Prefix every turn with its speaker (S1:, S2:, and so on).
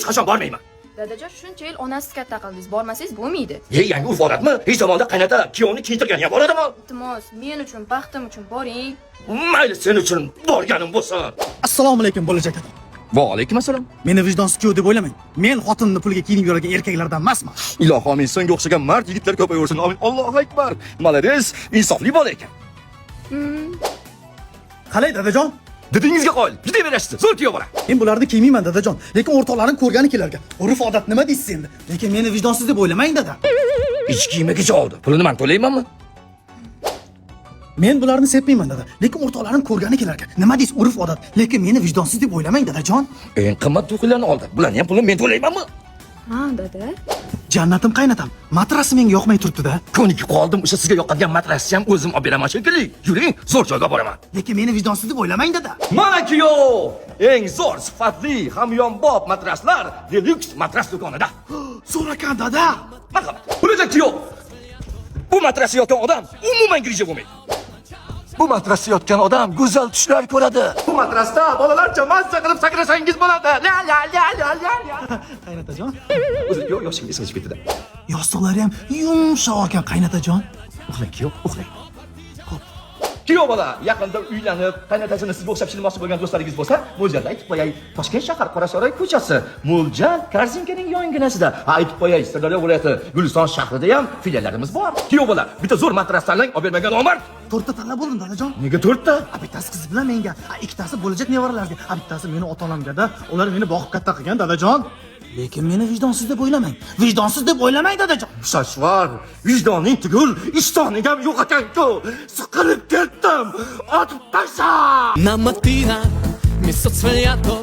S1: Hech qachon bormayman.
S2: Dadajon, shuncha yil onasiz katta qildingiz, bormasangiz bo'lmaydi.
S1: Ye, yangi urf odatmi? Hech zamonda qaynota kuyovni kiyintirgani ham boradimi?
S2: Iltimos, men uchun, baxtim uchun boring.
S1: Mayli, sen uchun borganim bo'lsin.
S3: Assalomu alaykum, bo'lajak ota.
S1: Va alaykum assalom.
S3: Meni vijdonsiz kuyov deb o'ylamang. Men xotinni pulga kiyinib yurgan erkaklardan emasman.
S1: Ilohi omin, senga o'xshagan mard yigitlar ko'payaversin. Amin. Allohu akbar. Молодец, insofli bola ekan.
S3: Qalay, dadajon?
S1: Didingizga qoyil. Juda berasiz. Zo'r kuyov bola.
S3: Men bularni kiymayman, dadajon. Lekin o'rtoqlarim ko'rgani kelarkan. Urf odat nima deysiz endi? Lekin meni vijdonsiz deb o'ylamang, dada.
S1: Ich kiyimigacha oldi. Pulini men to'laymanmi?
S3: Men bularni sepmayman, dada. Lekin o'rtoqlarim ko'rgani kelarkan. Nima deysiz, urf odat? Lekin meni vijdonsiz deb o'ylamang, dadajon.
S1: Eng qimmat духи larni oldi. Bularni ham pulini men to'laymanmi?
S2: Ha, dada.
S3: Jannatim qaynatam, matrasi menga yoqmay turibdi-da.
S1: Ko'nikib qoldim. O'sha sizga yoqadigan matrasni ham o'zim olib beraman shekilli. Yuring, zo'r joyga boraman.
S3: Lekin meni vijdonsiz deb o'ylamang, dada.
S1: Mana kuyov! Eng zo'r sifatli hamyonbop matraslar Deluxe matras do'konida.
S3: Zo'r ekan, dada.
S1: Marhamat. Bo'lajak kuyov. Bu matrasda yotgan odam umuman грыжа bo'lmaydi. Bu matrasda yotgan odam go'zal tushlar ko'radi. Bu matrasda bolalarcha mazza qilib sakrasangiz bo'ladi. La la la la la la.
S3: Qaynatajon,
S1: O'zi kuyov, yoshing esimga tushib ketdi.
S3: Yostiqlari ham yumshoq ekan, qaynatajon.
S1: Uxlang, kuyov, uxlang. Xo'p. Kuyov bola, yaqinda uylanib, qaynotasini sizga o'xshab shilmoqchi bo'lgan do'stlaringiz bo'lsa, mo'ljalda aytib qo'yay. Toshkent shahar, Qorasaroy ko'chasi, Mo'ljal korzinkaning yonginasida. Ha, aytib qo'yay, Sirdaryo viloyati Guliston shahrida ham filiallarimiz bor. Kuyov bola, bitta zo'r matras tanlang, olib bermagan nomard.
S3: To'rtta tanlab bo'ldim, dadajon.
S1: Nega to'rtta?
S3: A, bittasi qiz bilan menga, a, ikkitasi bo'lajak nevaralarga, a, bittasi meni ota onamga-da. Ular meni boqib katta qilgan, dadajon. Lekin meni vijdonsiz deb o'ylamang. Vijdonsiz deb o'ylamang, dadajon.
S1: Shashvar, vijdoning tugul, ishtoning ham yo'q ekan-ku. Siqilib ketdim. Otib tashla!
S4: Una mattina mi sono svegliato.